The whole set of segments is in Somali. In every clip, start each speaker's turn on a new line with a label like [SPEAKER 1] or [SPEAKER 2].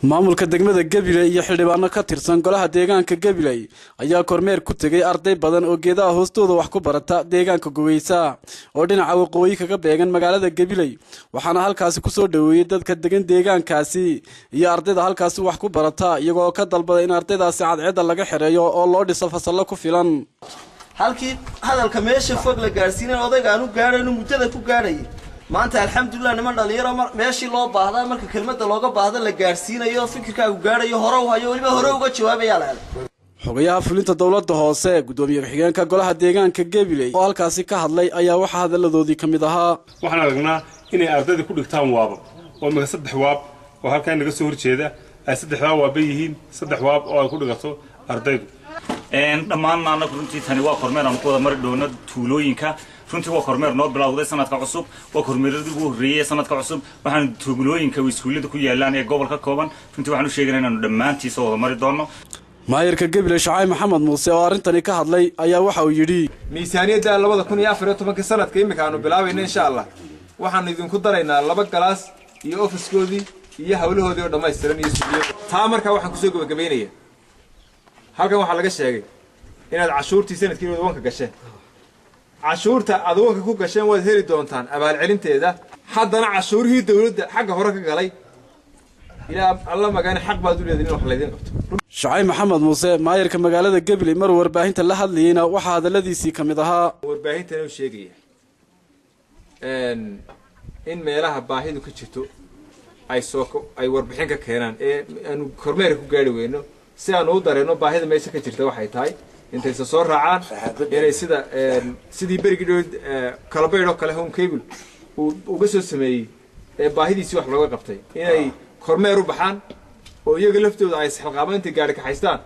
[SPEAKER 1] Maamulka degmada Gabiley iyo xildhibaano ka tirsan golaha deegaanka Gabiley ayaa kormeer ku tegay arday badan oo geedaha hoostooda wax ku barata deegaanka Gubeysa oo dhinaca waqooyi kaga beegan magaalada Gabiley. Waxaana halkaasi kusoo dhaweeyey dadka degan deegaankaasi iyo ardayda halkaasi wax ku barata, iyagoo ka dalbaday in ardaydaasi cadceedda laga xereeyo oo loo dhiso fasallo ku filan.
[SPEAKER 2] Halkii hadalka meesha fog la gaadhsiinan odayga aanu gaadhayno muddada ku gaadhayay, maanta alxamdulilah niman dhalinyaro meeshii loo baahdaa marka kelmadda looga baahda la gaadhsiinayo, fikirkaagu gaadhayo, hore u hayo, weliba hore uga jawaabayaa la helay.
[SPEAKER 1] Xogayaha fulinta dowladda hoose, guddoomiye ku-xigeenka golaha deegaanka Gabiley oo halkaasi ka hadlay ayaa waxaa hadalladoodii ka mid ahaa:
[SPEAKER 3] Waxaan aragnaa inay ardayda ku dhigtaan waabab oo imika 3 waab oo halkaa naga soo horjeeda ay saddexdaa waaba yihiin, 3 waab oo ay ku dhigato ardaydu.
[SPEAKER 4] Dhammaan anagu runtii tani waa kormeer aanu ku wada mari doono tuulooyinka. Runtii waa kormeer noo bilowday sanadka cusub, waa kormeeradii ugu horreeyey ee sanadka cusub. Waxaanu tuulooyinka iskuullada ku yaalaan ee gobolka kooban runtii waxaan u sheegayna inaanu dhammaantii soo wada mari doono.
[SPEAKER 1] Maayarka Gabiley Shacay Maxamed Muuse oo arrintani ka hadlay ayaa waxa uu yidhi:
[SPEAKER 5] Miisaaniyadda 2014-ka sanadka iminka aanu bilaabayna, insha Allah waxaanu idinku daraynaa 2 galaas iyo ofiskoodii iyo hawlahoodii oo dhammaystiran iyo suuliyo. Taa markaa waxaan kusoo gebagabaynaya, halkan waxaa laga sheegay inaad cashuurtii sanadkii wanka gasheen. Cashuurta aad wanka ku gasheen waad heli doontaan abaalcelinteeda. Haddana cashuurihii dawladda xagga hore ka galay, ilaa alla magaani xaq baad u leediin in wax laydin qabto.
[SPEAKER 1] Shacay Maxamed Muuse, maayarka magaalada Gabiley, mar warbaahinta la hadlayeyna waxaa hadalladiisii ka mid ahaa:
[SPEAKER 5] Warbaahintana u sheegaya in meelaha baahidu ka jirto ay soo ay warbixin ka keenaan ee aanu kormeerka ku gaari weyno, si aanu u dareenno baahida meesha ka jirta waxay tahay, intaysa soo raacaan inay sida sidii berigii dhoweyd Kalabaydh oo kale Home Cable uu uga soo sameeyey ee baahidiisii wax looga qabtay, inay kormeer u baxaan oo iyaga laftooda ay isxilqaamaan, intay gaari kaxaystaan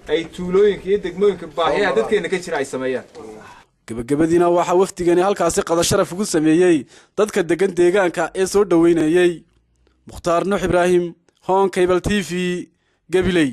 [SPEAKER 5] ay tuulooyinka iyo degmooyinka baahiyaha dadkeena ka jira ay sameeyaan.
[SPEAKER 1] Gebagabadiina waxaa wafdigani halkaasi qada sharaf ugu sameeyey dadka degan deegaanka ee soo dhoweynayey. Mukhtaar Nuux Ibraahim, Horn Cable TV, Gabiley.